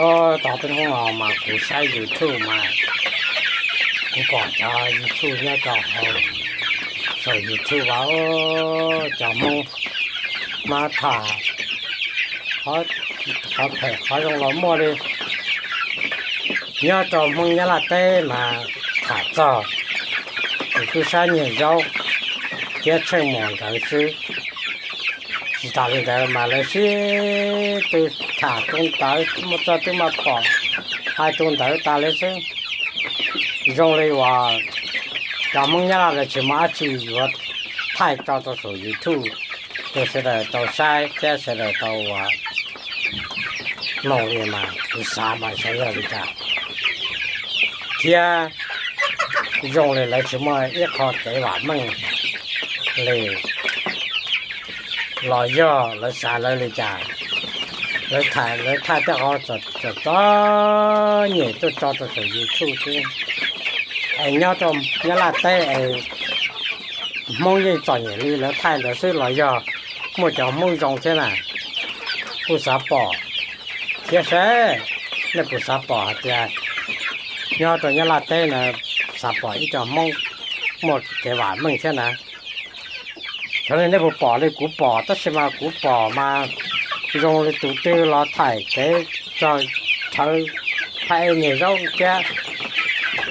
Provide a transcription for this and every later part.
Tau peb hnub no mas kuv saib YouTube mas kuv pom cov YouTube nyob rau hauv saum YouTube as, cov Hmoob mas tham qhov phem qhov zoo los muaj li. Nyob rau Hmoob Nyab Laj teb mas tham txog tus tub sab nyiag zaub thiab Tsheej Muas nkawd xwb. Tsis tas li ntawd mas lawv sib tw tham tus ntawd, muaj txoj twg mas pom hais tus ntawd tas li xwb. Zoo li uas cov Hmoob Nyab Laj lawv tsis muaj dab tsi yuav thaij tso rau saum YouTube rau sawv daws tau saib thiab sawv daws tau ua mloog li mas kuv xav mas xyov yog li cas. Thiab zoo li lawv tsis muaj ib qho kev vam meej li los yog lawv xav lawv li cas, lawv thaij tej qhov txom txom nyem tuaj tso rau saum YouTube xwb. Es nyob rau Nyab Laj teb es Hmoob yeej txom nyem li lawv thaij ntawd xwb los yog muaj cov Hmoob zoo thiab na? Kuv xav pom thiab seb nej puas xav pom hais tias nyob rau Nyab Laj teb no xav pom ib co Hmoob muaj kev vam meej thiab na. Xyov li nej puas pom li kuv pom, tab sis mas kuv pom mas zoo li tus twg los thaij kev txog thawv thaij nyiag zaub thiab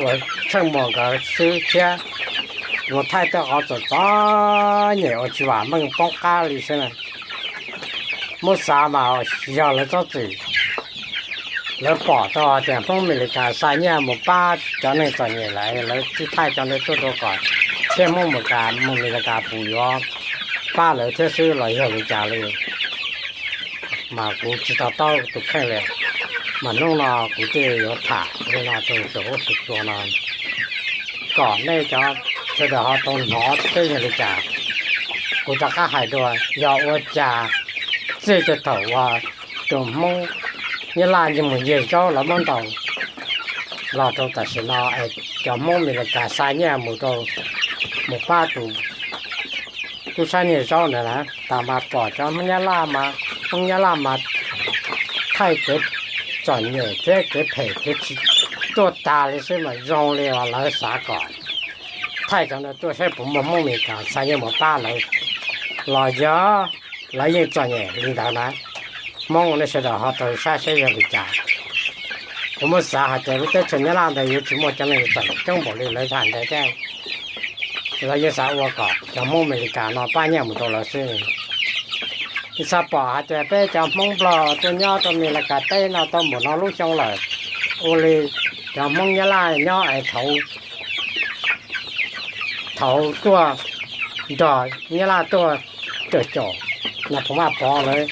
uas Tsheej Muas nkawd xwb thiab luag thaij tej qhov txom txom nyem uas tsis vam meej poob qab li xwb na. Muab xav mas yog lawv txhob txwm, lawv pom tau tias Hmoob Amelikas xa nyiaj mus pab cov neeg txom nyem lawm lawv tsis thaij cov ntawd tuaj rau kom thiab Hmoob Amelikas mus Amelikas puas yuav pab lawv thiab xwb los yog li cas li. Mas kuv tsis to taub tus kheej li. Mas hnub no kuv thiaj yuav tham li no rau saum huab saum cua no kom nej cov sawv daws ho tau hnov seb yog li cas. Kuv rov qab hais dua, yog ua cas txij thaum uas tus Hmoob Nyab Laj mus nyiag zaub los muab ntaus los rau tam sim no es cov Hmoob Amelikas xa nyiaj mus rau, mus pab tus tub sab nyiag zaub ntawd na, tas mas pom cov Hmoob Nyab Laj mas, Hmoob Nyab Laj mas thaij kev txom nyem thiab kev phem kev tsis tuaj tas li xwb mas zoo li uas lawv xav kom thaij cov ntawd tuaj saib puas muaj Hmoob Amelikas xa nyiaj mus pab lawv los yog lawv yeej txom nyem li ntawd na. Hmoob nej sawv daws ho tau saib seb yog li cas. Kuv muab xav hais tias lub teb chaws Nyab Laj ntawd yuav tsis muaj cov neeg txom nyem coob npaum li lawv tham ntawd thiab. Lawv yeej xav ua kom cov Hmoob Amelikas no pab nyiaj mus rau lawv xwb. Xav pom hais tias peb cov Hmoob Nplog tuaj nyob rau Amelikas teb no tau npaum no lub xyoo lawm, ua li cov Hmoob Nyab Laj nyob es thaum, thaum tuaj nrog Nyab Laj tuaj cawm caum Nais Phoo Vaj Pov lawv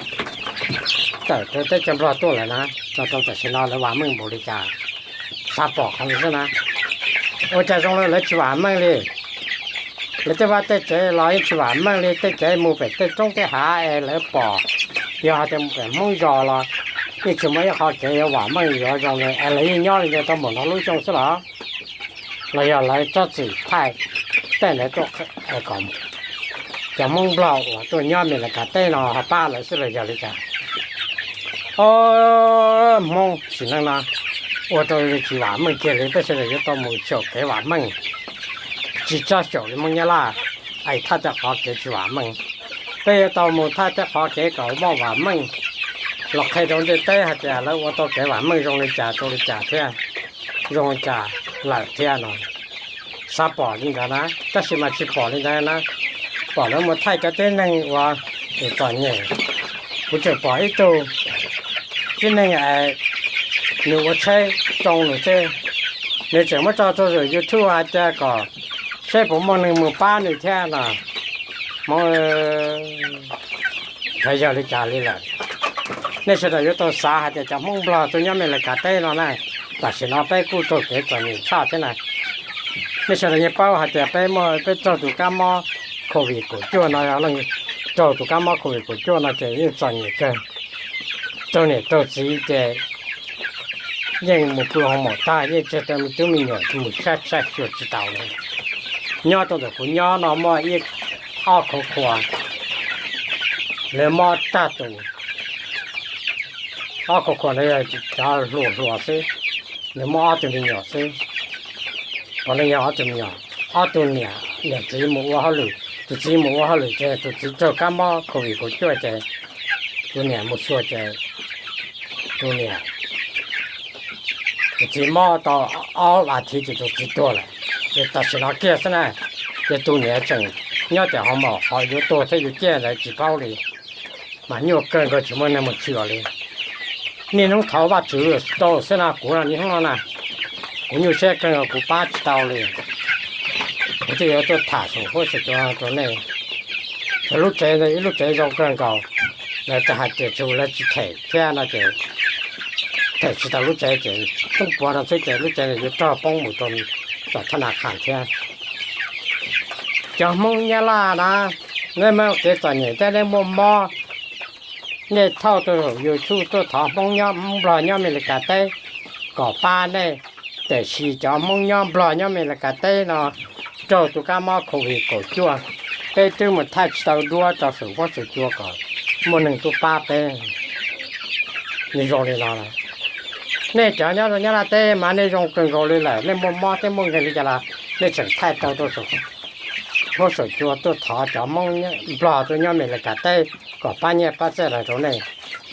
tawm rau teb chaws Nplog tuaj lawm na, los rau tam sim no lawv vam meej npaum li cas? Xav pom qhov ntawd xwb na. Ua cas zoo li lawv tsis vam meej li? Lawv tej vaj tej tsev los yeej tsis vam meej li, tej kev mus pem tej roob tej hav es lawv pom, yog hais tias mus pem Hmoob zos los yeej tsis muaj ib qho kev yuav vam meej yuav zoo li es lawv yeej nyob li ntawd tau npaum no lub xyoo xwb los? Los yog lawv txhob txwm thaij tej ntawd tuaj kom cov Hmoob Nplog uas tuaj nyob Amelikas teb no ho pab lawv xwb los yog li cas? Ob Hmoob sim neej no ua rau tsis vam meej kiag li, peb sawv daws yuav tau mus xyaum kev vam meej, tsis txhob xyaum li Hmoob Nyab Laj es thaij tej qhov kev tsis vam meej. Peb yuav tau mus thaij tej qhov kev kom muaj vam meej los qhia rau ntiaj teb hais tias lawv ua tau kev vam meej zoo li cas rau li cas thiab, zoo li cas lawm thiab no. Xav pom li ntawd na, tab sis mas tsis pom li ntawd na. Pom lawv mus thaij cov tib neeg uas txom nyem. Kuv tseem pom ib tug tib neeg es nws ua tsheb tsoo nws xwb, nws tseem muab tso rau YouTube hais tias kom seb puas muaj neeg mus pab nws thiab no. Hmoob, xyov yog li cas li lawm. Nej sawv daws yuav tau xav hais tias cov Hmoob Nplog tuaj nyob Amelikas teb no na, tam sim no peb kuj raug kev txom nyem tshaj thiab na. Nej sawv daws yeej paub hais tias peb muaj, peb raug tus kab mob Covid kaum cuaj no, leej raug tus kab mob Covid kaum cuaj no ces yeej txom nyem kawg. Raug niam raug txiv ces yeej mus pw hoo maum tag, yeej tseg tau me tub me nyuam mus sab sab xyuas tsis taus li. Nyob rau ntawm kuv nyob no muaj ib ob khov khuas, lawv mob tag tus. Ob khua khua ntawd yog cov hluas hluas xwb, nws muaj ob tug me nyuam xwb. Puav leej yog ob tug me nyuam, ob tug niam, niam txiv mus ua hauj lwm, tus txiv mus ua hauj lwm ces tus txiv raug kab mob covid kaum cuaj ces tus niam mus xyuas ces tus niam, tus txiv mob tau ob vas thiv ces tus txiv tuag lawm. Ces tam sim no kiag xwb na, ces tus niam tseem nyob tias ho maum ho yuav tuag thiab yuav ciaj ntawd tsis paub li. Mas nyuaj kawg nkaus tsis muaj neeg mus xyuas li. Niaj hnub thov Vajtswv tau xwb no, kuv niaj hnub no na, kuv nyuaj siab kawg nkaus kuv pab tsis tau li. Kuv thiaj yuav tuaj tham saum huab saum cua rau nej. Ces lub tsev ntawd ib lub tsev zoo kawg nkaus, lawv tseem hais tias tsuas lawv tsis them thiab no ces them tsis tau lub tsev ces tub puav no xwb ces lub tsev ntawd yuav raug poob mus rau tom thab nas khas thiab. Cov Hmoob Nyab Laj na, nej muaj kev txom nyem thiab nej muaj mob, nej thauj rau saum YouTube tuaj thov Hmoob nyob, Hmoob Nplog nyob Amelikas teb kom pab nej. Tiam sis cov Hmoob nyob Nplog nyob Amelikas teb no raug tus kab mob covid kaum cuaj, peb twb mus thaij tsis tau duab rau saum huab saum cua kom muaj neeg tuaj pab peb. Nws zoo li no lawm. Nej cov nyob rau Nyab Laj teb mas nej zoo kawg nkaus li lawm, nej muaj mob thiab muaj nkeeg li cas los nej tseem thaij tau rau saum huab saum cua tuaj thov cov Hmoob Nplog tuaj nyob Amelikas teb kom pab nyiaj pab txiaj los rau nej.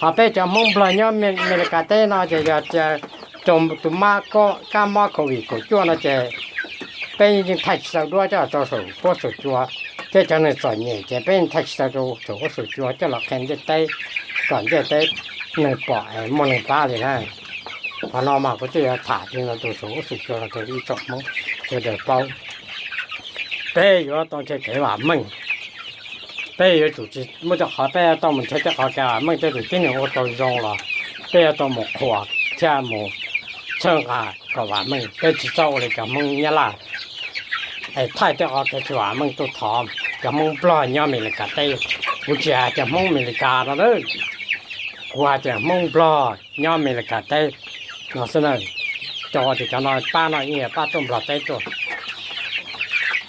Ho peb cov Hmoob Nplog nyob Amelikas teb no ces yog tias raug tus kab mob covid kaum cuaj no ces peb yeej thaij tsis tau duab coj rau saum huab saum cua, thiab cov neeg txom nyem ces peb yeej thaij tsis tau rau saum huab saum cua coj los qhia ntiaj teb kom ntiaj teb neeg pom es muaj neeg pab li na. Qhov no mas kuv thiaj yuav tham li no rau saum huab saum cua rau ib tsoom Hmoob sawv daws paub. Peb yuav tau nrhiav kev vam meej, peb yuav tsum tsis muaj tej qhov peb tau mus nrhiav tej qhov kev vam meej, tej tus tib neeg ua tau zoo los peb yuav tau mus qhuas thiab mus txhawb nqa kom vam meej. Peb tsis txhob ua li cov Hmoob Nyab Laj es thaij tej qhov kev tsis vam meej tuaj thov cov Hmoob Nplog nyob Amelikas teb. Kuv tsis hais tias Hmoob Amelikas no, kuv hais tias Hmoob Nplog nyob Amelikas teb no xwb na. Rau qhov tias cov no pab no yeej pab tuaj Nplog teb tuaj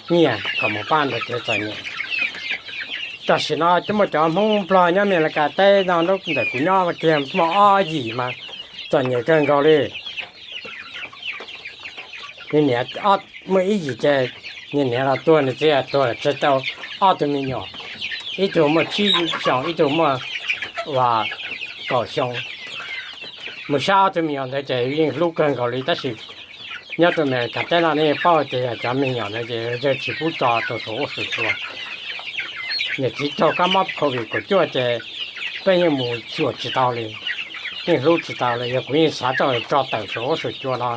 nyiaj kom mus pab ntawd kev txom nyem. Tam sim no coj muaj cov Hmoob Nplog nyob Amelikas teb no, ntawm kuv nyob kiag muaj ob yim mas txom nyem kawg nkaus li. Nws niam, muaj ib yim ces nws niam los tuag, nws txiv los tuag, tseg tau ob tug me nyuam, ib tug muaj tsib xyoos, ib tug muaj kaum xyoo. Mus saib ob tug me nyuam ntawd ces yeej hlub kawg nkaus li, tab sis nyob rau Amelikas teb no nej yeej paub tias yog cov me nyuam ntawd ces yawg tsis pub tso rau saum huab saum cua. Niam txiv raug kab mob covid kaum cuaj ces peb yeej mus xyuas tsis tau li, yeej hlub tsis tau li. Yog kuv yeej xav tso tawm saum huab saum cua no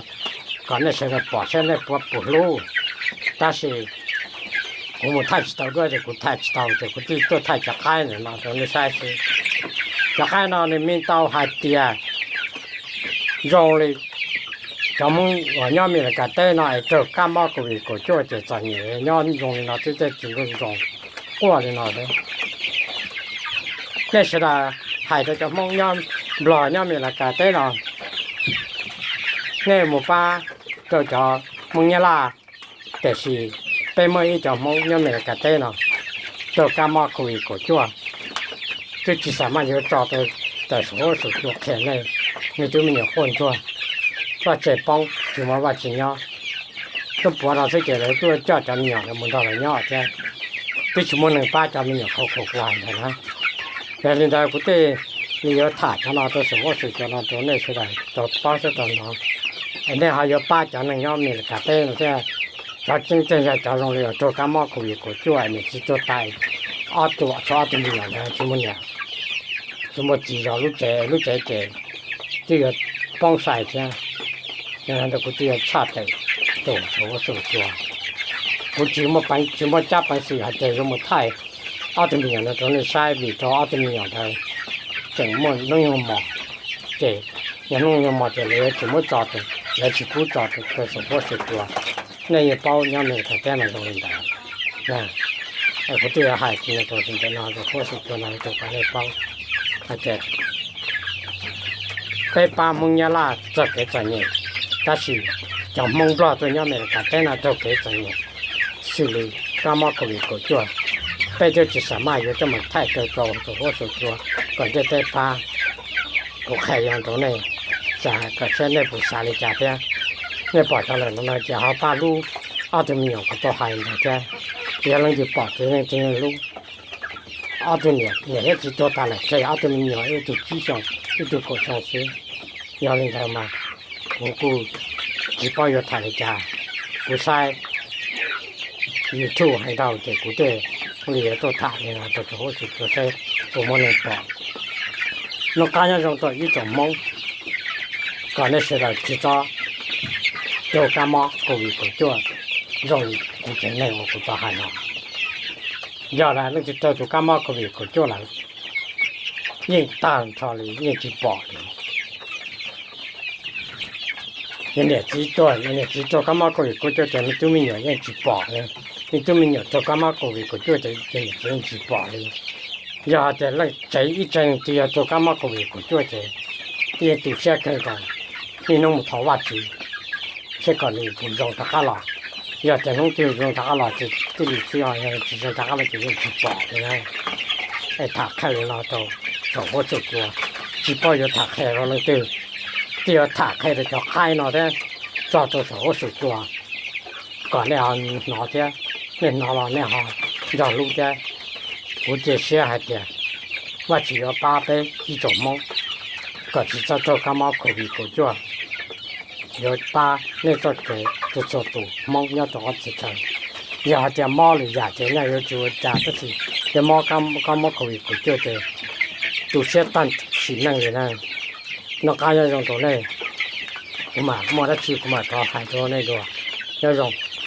kom nej sawv daws pom saib nej puas puas hlub. Tab sis kuv mus thaij tsis tau duab ces kuv thaij tsis tau ces kuv thiaj tuaj thaij cov qaib ntawm no rau nej saib xwb. Cov qaib no nws me ntau hais tias zoo li cov Hmoob uas nyob Amelikas teb no es raug kab mob covid kaum cuaj ces txom nyem nyob zoo li no xwb, tej txiv zoo quaj li no xwb. Nej sawv daws hais rau cov Hmoob nyob Nplog nyob Amelikas teb no, nej mus pab rau cov Hmoob Nyab Laj. Tiam sis peb muaj ib cov Hmoob nyob Amelikas teb no raug kab mob covid kaum cuaj, twb tsis xam maj yuav tso tawm saum huab saum cua qhia nej, nws twb me nyuam quaj ntsuag, vaj tse poob tsis muaj vaj tse nyob. Tub puav no xwb ces lawv tuaj coj cov me nyuam mus nrog lawv nyob thiab, twb tsis muaj neeg pab cov me nyuam khov kho kuv hais ntawd na. Yog li ntawd kuv thiaj li yuav tham cov no rau saum huab saum cua no rau nej sawv daws tau paub thiab tau hnov, es nej ho yuav pab cov neeg nyob Amelikas teb no thiab. Cov tseeb tseeb yog cov zoo li uas raug kab mob covid kaum cuaj niam txiv tuag tas, ob tug, tshuav ob tug me nyuam ntawd tsis muaj niam tsis muaj txiv zov lub tsev, lub tsev ces twb yuav poob sai thiab. Yog li ntawd kuv thiaj yuav tshaj tawm rau saum huab saum cua. Kuv tsis muaj peev, tsis muaj cab peev xwm hais tias yuav mus thaij ob tug me nyuam ntawd rau nej saib vim rau ob tug me nyuam ntawd tseem muaj hnub nyoog mos, ces yog hnub nyoog mos ces lawv yuav tsis muab tso, lawv tsis pub tso rau saum huab saum cua. Nej yeej paub nyob Amelikas teb no zoo li ntawd. Kuv thiaj yuav hais rau ntawm no rau huab saum cua no rau kom nej paub hais tias peb pab Hmoob Nyab Laj txog kev txom nyem, tab sis cov Hmoob Nplog tuaj nyob Amelikas teb no raug kev txom nyem xws li kab mob covid kaum cuaj, peb twb tsis xam maj yuav coj mus thaij rau rau saum huab saum cua kom ntiaj teb pab. Kuv qhia no rau nej, xav kom saib nej puas xav li cas thiab. Nej pom cov lawm no ces ho pab hlub ob tug me nyuam kuv tau hais ntawd thiab. Yog leej twg pom ces leej twg yeej hlub. Ob tug niam, niam thiab txiv tuag tas lawm tseg ob tug me nyuam, ib tug tsib xyoos, ib tug kaum xyoo xwb. Yog li ntawd mas kuv kuj tsis paub yuav tham li cas. Kuv saib YouTube hais ntau ces kuv thiaj li yuav tuaj tham li no rau saum huab saum cua saib puas muaj neeg pom. Noj qab nyob zoo rau ib tsoom Hmoob, kom nej sawv daws tsis txhob raug kab mob COVID kaum cuaj zoo li kuv tsev neeg uas kuv tau hais no. Yog leej twg raug tus kab mob COVID kaum cuaj lawm, yeej tag nrho li, yeej tsis pom li. Yog niam txiv tuag, yog niam txiv raug kab mob COVID kaum cuaj ces me tub me nyuam yeej tsis pom li. Me tub me nyuam raug kab mob COVID kaum cuaj ces niam txiv yeej tsis pom li. Yog hais tias leej tsev ib tseeg twg yog raug kab mob COVID kaum cuaj ces yeej tu siab kawg nkaus, niaj hnub mus thov Vajtswv seb kom nws puas zoo rov qab los. Yog tias hnub twg zoo rov qab los ces tij li xwb, yog tsis zoo rov qab los ces yeej tsis pom li na. Es tham qhia li no rau saum huab saum cua, tsis paub yuav tham qhia rau leej twg, thiaj yuav tham qhia rau cov qaib no thiab tso rau saum huab saum cua kom nej ho hnov thiab. Nej hnov los nej ho nco hlub thiab. Kuv cia siab hais tias Vajtswv yuav pab peb ib tsoom Hmoob kom tsis txhob raug kab mob COVID kaum cuaj, yuav pab nej txoj kev rau txhua tus Hmoob nyob rau qhov txhia chaw. Yog hais tias mob lwm yam ces nej yuav tsis ua cas, tab sis yog mob kab mob COVID kaum cuaj ces tu siab tag sim neej li na. Noj qab nyob zoo rau nej, kuv mam muaj dab tsi kuv mam rov hais rau nej dua. Nyob zoo.